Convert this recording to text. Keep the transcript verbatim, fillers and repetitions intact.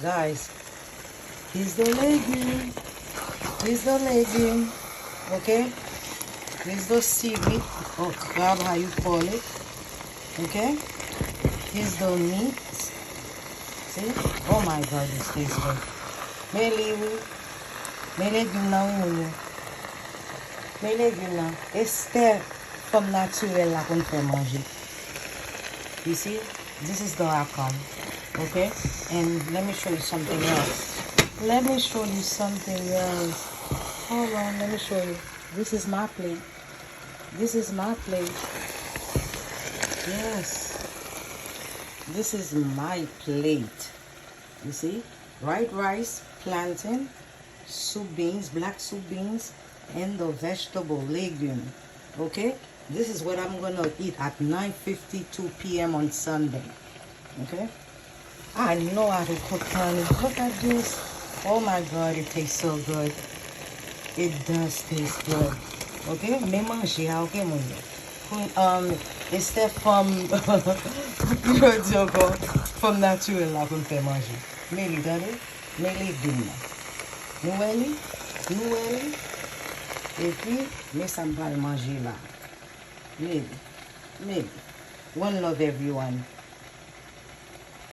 Guys, here's the legume. Here's the legume. Okay? Here's the seaweed or crab, how you call it. Okay? Here's the meat. See? Oh my God, this tastes good. Men li wi. Men legim nan wi, moun yo. Men legim nan. Esther, fanm natirèl la konn fè manje. You see? This is the outcome. Okay? And let me show you something else. Let me show you something else. Hold on, let me show you. This is my plate. This is my plate. Yes. This is my plate. You see? White rice, plantain, soup beans, black soup beans, and the vegetable, legume. Okay? This is what I'm gonna eat at nine fifty-two p m on Sunday. Okay? I know how to cook, honey. Look at this. Oh my God, it tastes so good. It does taste good. Okay? Men manje a, okay, moun yo. Pou, um, Esther fanm, pou yo di ankò, fanm natirèl la konn fè manje. Men li, tande. Men legim nan. Nou wè li? Nou wè li? Epi, men sa m pral manje la. Men li. Men li. One love, everyone.